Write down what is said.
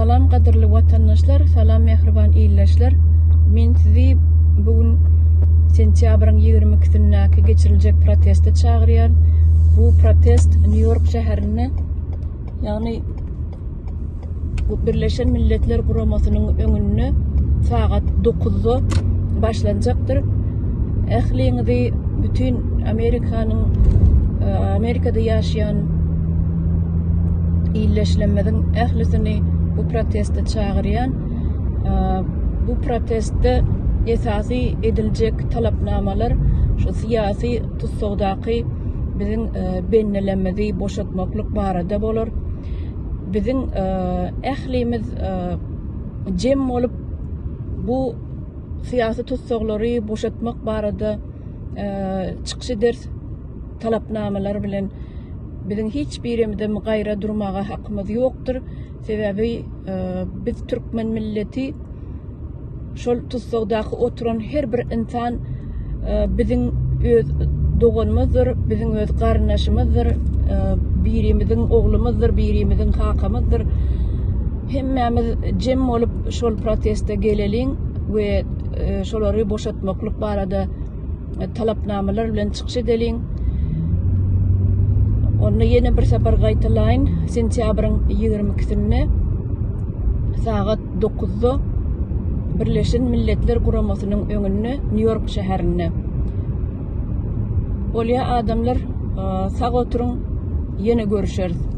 Salam gadyrly watandaşlar, salam mähriban ildeşler. Men sizi bu gün sentýabryň 22-sindäki geçiriljek proteste çagyrýan. Bu protest Nýu-Ýork şäherinde, ýagny Birleşen Milletler Guramasynyň öňünde sagat 9-da başlanjakdyr. Ähliňizi bütin Amerikanyň e, Amerikada ýaşaýan illeşlemmeziň ählisini bu proteste çagyrýan. E, bu protestde esasy ediljek talapnamalar şu syýasy tussagdaky biziň e, bennelemmizi boşatmaklyk barada bolar. Biziň ählimiz jem bolup bu syýasy tussaglary boşatmak barada çykyş ederis talapnamalar bilen. Biziň hiç birimizem gaýra durmaga hakymyz ýokdur. Sebäbi biz türkmen milleti Şol tussagdaky oturan her bir ynsan biziň öz doganymyzdyr, biziň öz garyndaşymyzdyr, birimiziň oglumyzdyr, birimiziň kakamyzdyr. Hemmämiz jem bolup şol proteste geleliň we şolary boşatmaklyk barada talapnamalar bilen çykyş edeliň. Onda ýene bir sapar gaýtalaýyn, sentýabryň 22-sinde sagat 9-da Birleşen Milletler Guramasynyň öňünde Nýu-Ýork şäherinde. Bolýa adamlar, sag oturyň, ýene görüşeris.